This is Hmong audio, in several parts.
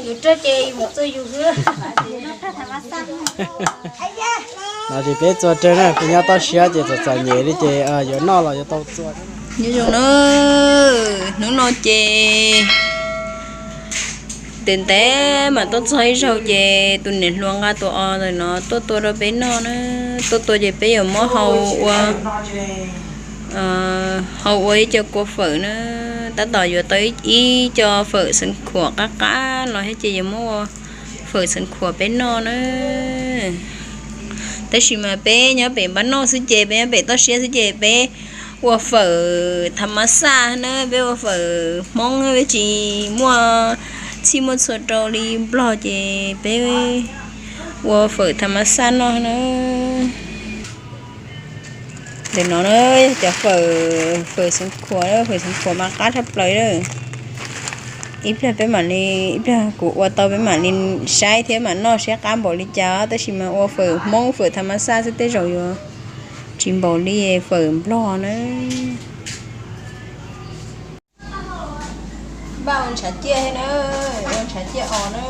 Yus raug ces yus mus txuag yus xwb. No ces peb txuag raug na, peb nyob toj siab ces txom txom nyem li ces yuav noj los yuav tau txuag. Nyob zoo na, hnub no ces ntev ntev mas tuaj txog ib zaug ces tus niam hluas nqa tus os ntawm no tuaj tua rau peb noj na. Tuaj tua ces peb yuav muab hau ua, hau ua ib co kua fawm na. Tab tom yuav tau ib co fawm xeev khuam qab qab los thiab ces yuav muab ua fawm xeev khuam peb noj na. Tab sis mas peb nyob pem npab noj xwb ces peb nyob pem toj siab xwb ces peb ua fawm tham mas xaj na, peb ua fawm Hmoob, peb tsis muaj txhij muaj txhua rau li Nplog ces peb ua fawm tham mas xaj noj na. Ntawm no na, yog cov fawm, fawm xeev khuam, fawm xeev khuam mas qab tshaj plaws lawm. Ib pliag peb mam li, ib pliag kuv ua tau peb mam li saib thiab mam noj saib qab npaum li cas, tab sis mas ua fawm Hmoob fawm tham mas xaj xwb tej zaum yuav tsis npaum li fawm Nplog na. Npaj ua ntshav ciaj thiab na, ua ntshav ciaj os na.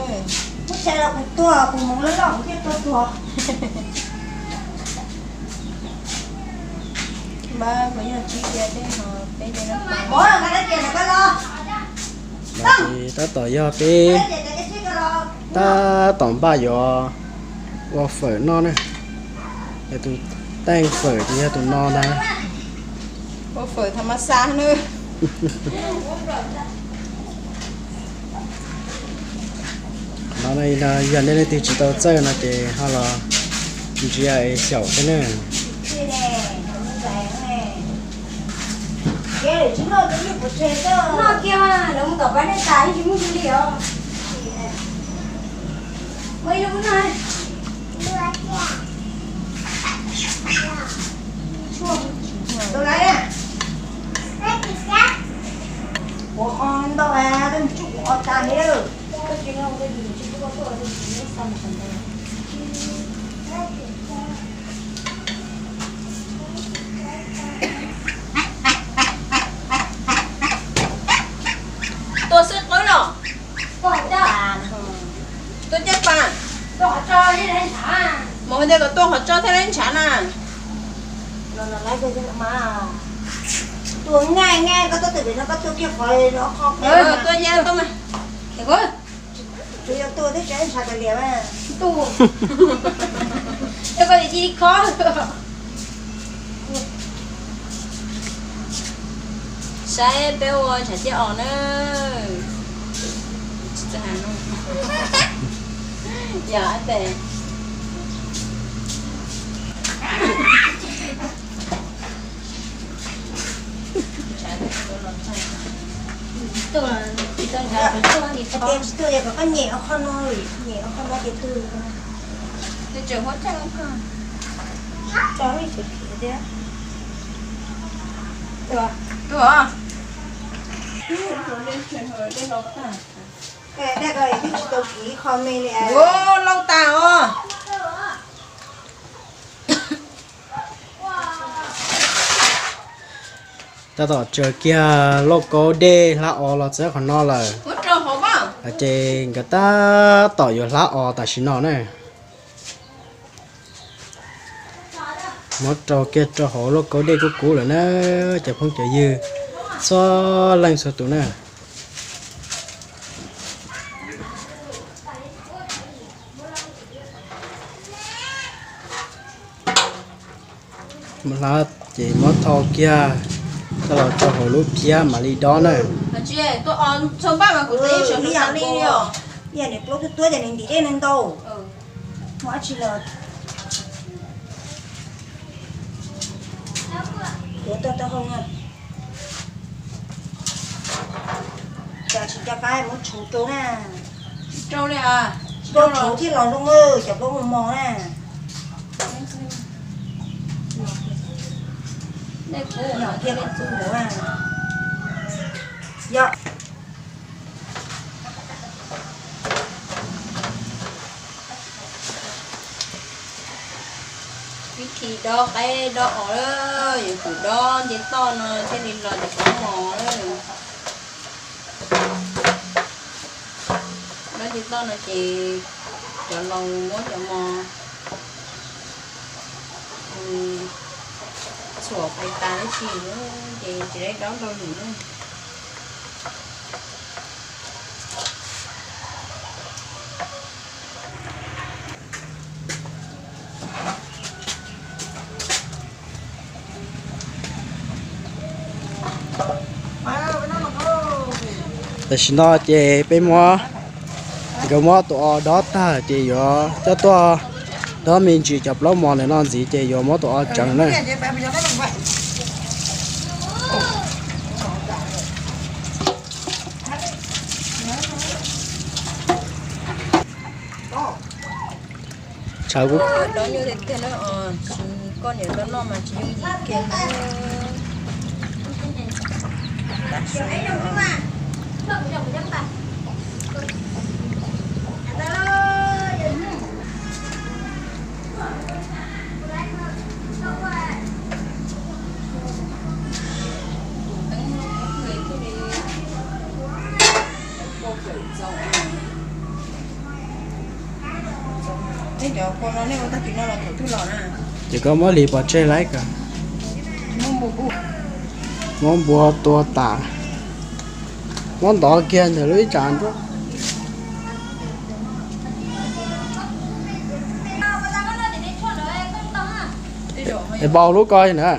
Muab tshais los kuv tuag, kuv hmoov loj loj kuv thiaj tuag tuag. Npaj puas yog tsib diav tej no peb, tab tom yog peb tab tom npaj yuav ua fawm noj na. Yog tus teej fawm ces yog tus no ntag. Ua fawm tham mas xaj na. No yog nej leej twg tsis tau txawj no ces ho los ntsia es xyaum thiab na. Kuv o ntau, kuv o tas li. Tua xwb qwb los. Tua caj pas. Mus hais tias kom tua qhov tso thiaj li ntshav na. Tua nqaij nqaij, koj tuaj twm pem no koj tua kiag qhov qho. Tua ya tua mas. Tus yog tua thiab tsev ntshav tas liam mas. Tus, tua koj li ci li khob. Saib peb ua ntshav ciaj os na. Yog tes. Tsis tuaj, kom koj nyem qhov no, nyem qhov no ces tuaj. Tuaj. Dej ko twb tsis tau kiv qho me li. Ua lauj tas os. Tab tom tsaws kiag lauj kaub dej hlab os los txog qhov no lawm. Ces nkawd tab tom yuav hlab os tam sim no na. Muab rau kiag rau hauv lauj kaub dej kub kub lawm na, cov phooj cov ywg txhua leej txhua tus na. Mus hlab ces muab thau kiag coj los rau hauv lub phiab mam li dob na. Ib yam li, ib yam li plaub tuab tuab ces nws ntim dej ntau. Muaj dab tsi los tuav tau taub hau na. Cas tsis nco qab muab tshuv rau na. Rau li, rau tshuv thiaj los zoo, cov plaub mos mos na. Yog thiaj li txu npaum na. Yog. Ib khi dob qaib dob os lawm, yuav tsum dob nce toj no thiaj li los cov plaub mos lawm. Dob Tsis toj no ces cov laus muab cov mos txhuam fais tas tib si ces tsis dai dob rau lwm na. Tam sim no ces peb muab, nkawd muab tus o dob tag ces yuav coj tuaj dob me ntsis cov plaub mos ntawm no ntxiv ces yuav muab tus o tseev na. Tshav kuv dob nyuj tiag tiag na, tsis koj niam tau noj mas tsis yooj yim kiag na. Ces koj muab lis pov tseg lawm kawg. Muab npua tua tas, muab ntov kiag ntawm lub ib tsam nruab. Es npau lub ko na.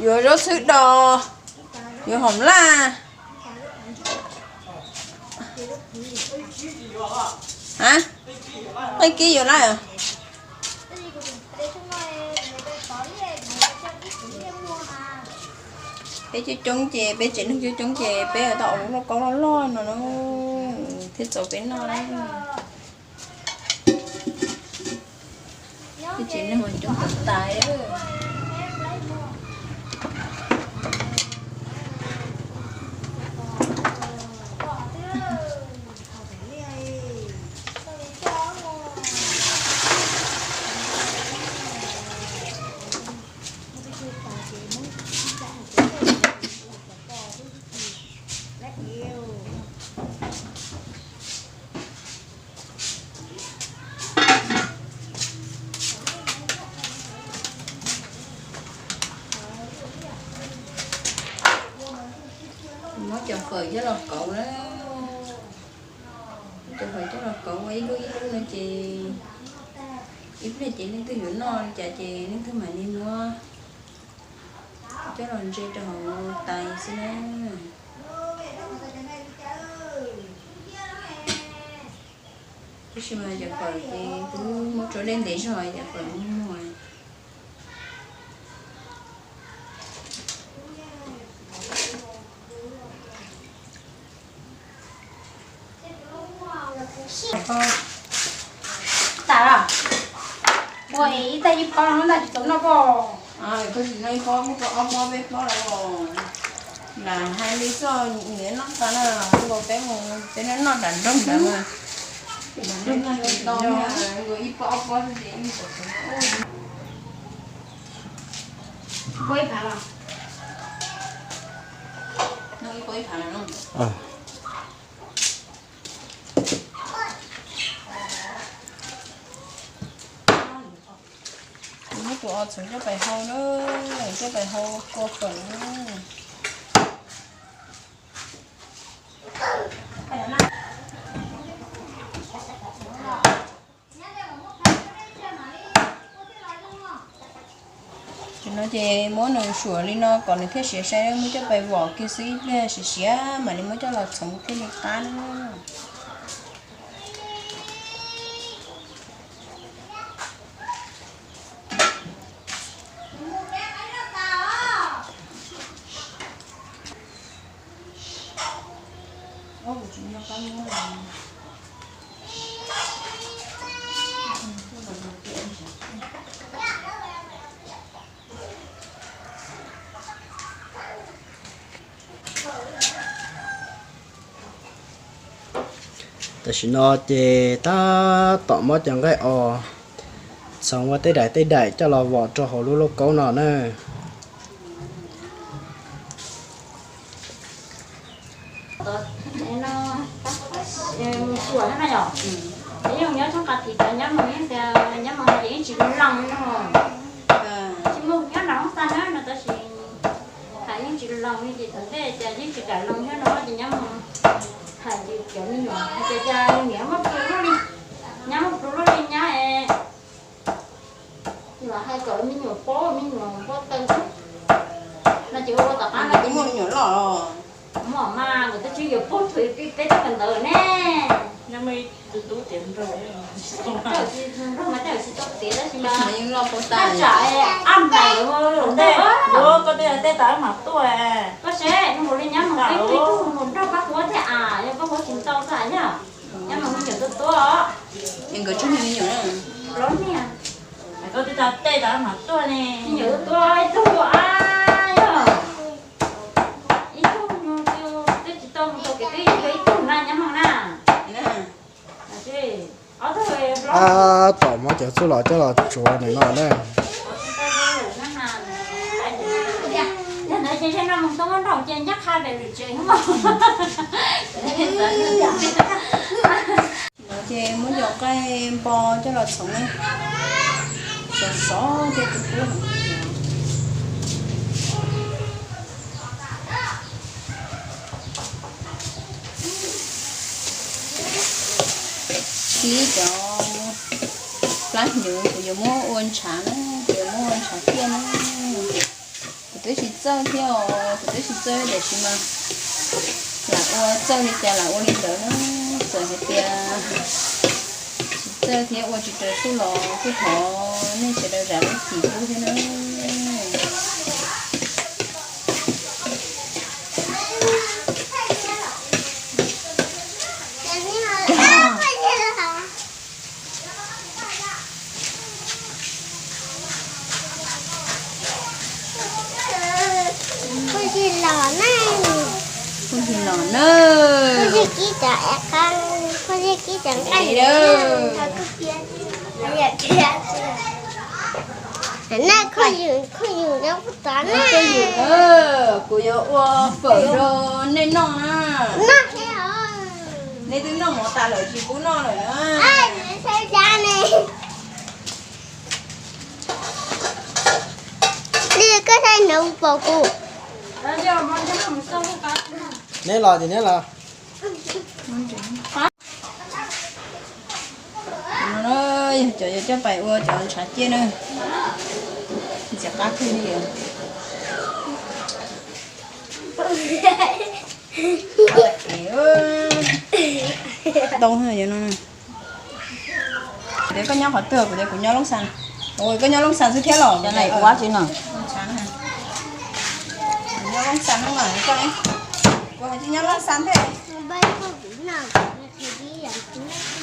Yuav zaub txhwb dos, yuav hom laj. Qeej kib yuav laj. Peb coob coob ces peb tsev neeg coob coob ces peb tau ua lub lauj kaub loj loj no thiab txaus peb noj. Peb tsev neeg coob tas tas. Muab cov fawm coj los kauv na. Muab cov fawm coj los kauv ua ib lub ib lub no ces ib pliag ces leej twg yuav noj li cas ces leej twg mam li muab coj los ntse rau hauv tais xwb na. Tab sis mas cov fawm ces twb muab tso dej ntev zog, cov fawm muag muag. Tas los? Ua ib tag ib pob no ntag tsis tau noj pob. Koj tsis noj ib pob, muab rau ob pob peb pob lawm. Lam hais li xwb, nyiam noj tas na, nkaus peb mus peb noj noj nram nroog ntawd mas. Noj tsis tau, nkaus ib pob ob pob xwb ces yeej txaus. Noj ib pob ib phav los no. Muab tus o txhoov coj pais hau na, coj pais hau kua fawm na. Tam no ces muab nws suam li no kom nws thiaj siav sai, muab coj pais vom kiag xwb, ib pliag siav siav mam li muab coj los txhoov thiaj li qab na. Tam sim no ces tab tom muab cov nqaij os txhoov ua tej daim tej daim coj los vom rau hauv lub lauj kaub no na. Hais yeej tsis loos li ces thaum ntej cas yeej tsis kam loos thiab no ces nyob mus hais li cov me nyuam hais tias cas niam muab plhu luaj li, nyab muab plhu luaj li nyab es los hais kom me nyuam paub me nyuam npau taws xwb. No ces ua tom qab no ces muaj me nyuam loj los muaj mas nkawd twb tsis yuav puag thaum pib peb tug kawm ntawv ne. Nrog mas tej tsis tau tiav tab sis mas yeej loj paub tas tsam ab ntais ntawd ntej yuav koj tej tej tas mam tuaj. Koj seb nws mus li nyab mus peb tug mus nrog pab huab thiab as, yog pab huab tsis ntau xwb yog nyab mus me nyuam tuaj tuaj. Es nkawd tshuav me nyuam plaub niag. Koj tej tas tej tas mam tuaj ne. Me nyuam tuaj tuaj ab yog ib tug twb tsis tau mus tau kev twb yog ib tug na nyab mus na. Tab tom muab cov txuj lom coj los tsuav nim no na. No ces muab cov nqaij npo coj los txhoov na, xov xov thiab kub kub. Tib cov plab hnyuv kuv yuav muab ua ntshav na, kuv yuav muab ua ntshav ciaj na. Kuv twb tsis txawj thiab os, kuv twb tsis txawj tiam sis mas lam ua txawj li cas lam ua li ntawd na. Txawm hais tias tsis txawj thiab ua tsis raws txuj lom kuj thov nej sawv daws zam lub txim pub thiab na. Kuj yig los na, kuj yig los na, kuj yig kib cov ev qab, kuj yig kib cov nqaij na. Kuj yig, kuj yig nyob kuj tod na. Kuv yuav ua fawm rau nej noj na. Nej twb noj mov tas lawm tsis pub noj lawm na. Li koj saib nws pom kuv. Neb los ces neb los. Cov yuav coj pais ua cov ntshav ciaj na. Ntxim qab kawg li. Dau no. Kuv tias koj nyob qhov twg, kuv tias kuv nyob Loob Xas. Ua koj nyob Loob Xas xwb thiab los? Kuv nyob Loob Xas no mas koj, kuv hais tsis nyob Loob Xas thiab.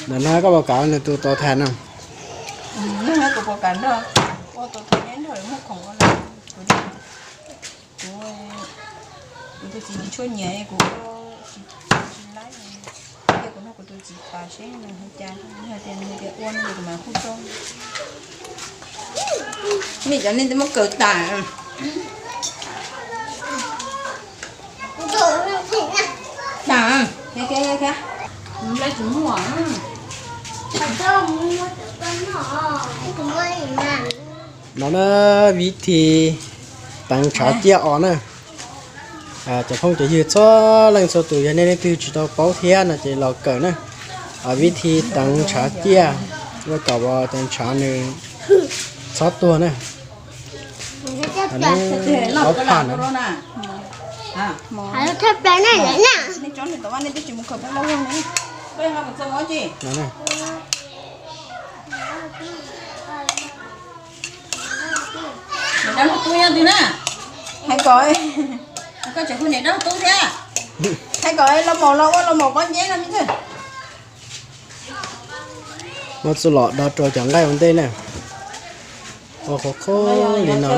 Ntawm no koj puas kam nws tus tau thas no? Kuv puas kam nrog ua tus thas neb nrog lawv muag khoom ua na? Kuv, kuv tus txiv tsis tshua nyiam kuv, tsis laib, cia kuv nrog kuv tus txiv tham seb nws hais cas, nws hais tias nws tias ua no ces kuv mam hu rau. Nej cov nej twb muab kaw tas. Tas, no na, vib thi teev ntshav ciaj os na. Cov phooj cov ywg txhua leej txhua tus, yog nej leej twg tsis tau paub thiab no ces los kawm na. Vib thi teev ntshav ciaj, ua kom cov ntshav nws txhob tuag na. Ob phaj na. Niam dab laug tub nyob twg na? Hais kom, koj tseem hu niam dab laug tub thiab. Hais kom los maum los ua los maum pob nceb no me ntxhais. Muab txuj lom do rau cov nqaij ua ntej na. Ua qhuav qhuav li no.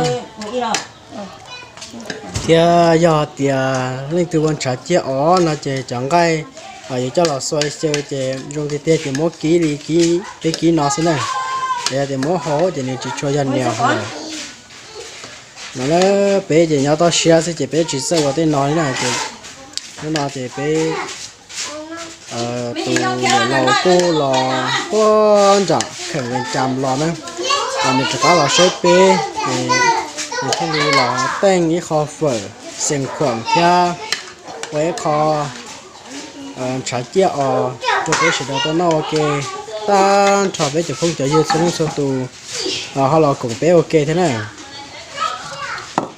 Thiab yog tias leej twg ua ntshav ciaj os no ces cov nqaij Yus coj los xuas xyaw ces zoo tiag tiag ces muab kib li, peb kib no xwb na. Yog tias muab hau ces nws tsis tshua yog nias lawm. No na, peb ces nyob toj siab xwb ces peb tsis txawj ua tej no li na ces hnub no ces peb tus niam laus kuj los puag nram kheem Vees Cas los na, nws rov qab los saib peb, nws thiaj li los teej ib qho fawm xees khuam thiab ua ib qho ntshav ciaj os rau peb sawv daws tau noj ua ke, tag nrho peb cov phooj cov ywg txhua leej txhua tus ho los koom peb ua ke thiab na.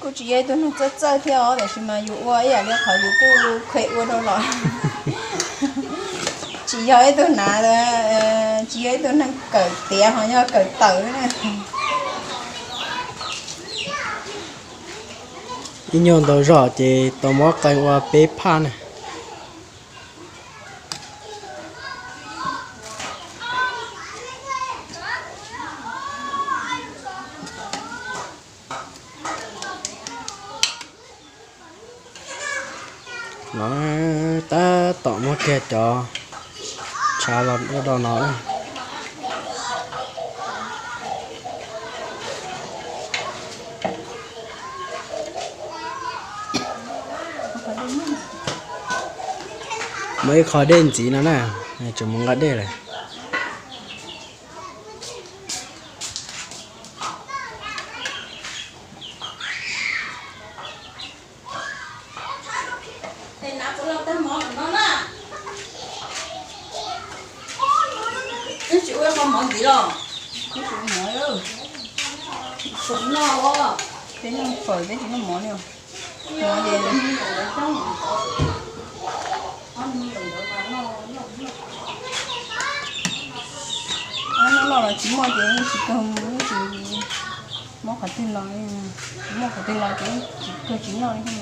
Kuv tsis yog ib tug neeg txawj txawj thiab os, tiam sis mas yus ua ib yam li qhov yus kuj kheev ua rau los. Tsis yog ib tug nav, tsis yog ib tug neeg kawm tiav ho yog kawm tawm na. Ib nyuag ntau zog ces tau muab qee ua peb phaj na. No tab tom muab kiag cov tshav los ua do no. Muaj ib qho dej ntxiv no na, tseem mus nqa dej lawm. Noj los tsis muaj ces tsis kawg, muab qhov twg los, muaj qhov twg los ces tsis kawg tsis noj li.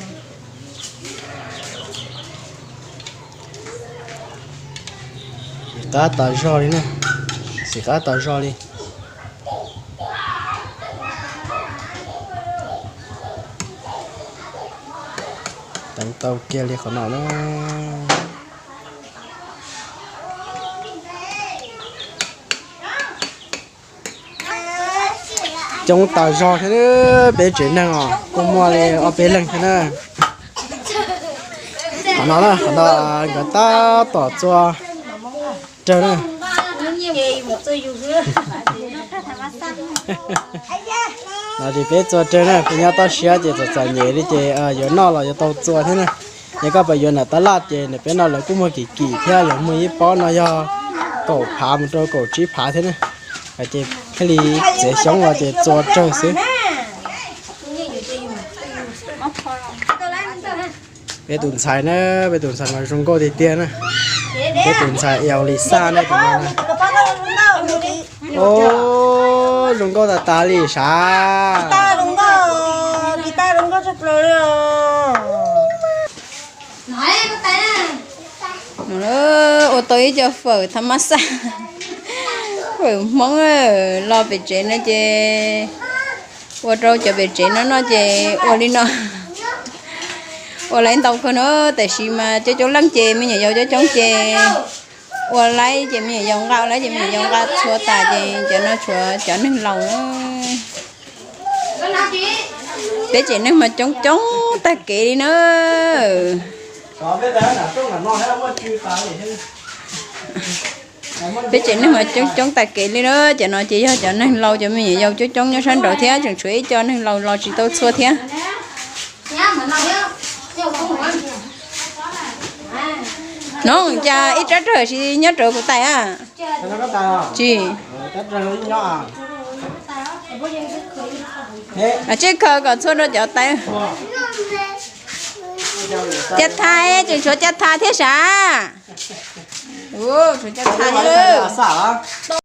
Xim qab tas zog li na, xim qab tas zog li. Teev tau kiag li qhov no na. Coob tas zog thiab, peb tsev neeg os kuj muaj li ob peb leeg thiab na. Qhov no na, qhov no nkawd tab tom txua rawg na. No ces peb txua rawg na, peb nyob toj siab ces txom txom nyem li ces yuav noj los yuav tau txua thiab na. Yog koj pab yuav nram tab laj ces nws peb no lawv kuj muag kim kim thiab, lawv muag ib pob no yog kaum phav mus rau kaum tsib phav thiab na. Ces thiaj li txiav xyoob los ces txua rawg xwb. Peb tus ntxhais na, peb tus ntxhais mas zoo nkauj tiag tiag na. Peb tus ntxhais Eo Lis Xaj na, tus no na. Zoo nkauj tas tas li sav. Ua tau ib co fawm tha mab xaj, fawm Hmoob los pem tsev no ces ua rau cov pem tsev no noj ces ua li no. Ua laib ntau kawg no, tab sis mas coob coob leej ces me nyuam yaus coob coob ces ua laib ces me nyuam yaus nqa, ua laib ces me nyuam yaus nqa txhua tas ces cov no tshuav cov neeg laus na. Peb tsev neeg mas coob coob tag kev li na. Peb tsev neeg mas coob coob tag kev li na, cov no ces yog cov neeg laus, cov me nyuam yaus coob coob nyob sab nraud thiab tseem tshuav ib co neeg laus los tsis tau txhua thiab. No cas ib rab rawg tsis nyob rau kuv tais a? Tsis. Tsij khaws kom txhua rau cov tais. Caj tha, tseem tshuav caj tha thiab sav. Tshuav caj tha thiab.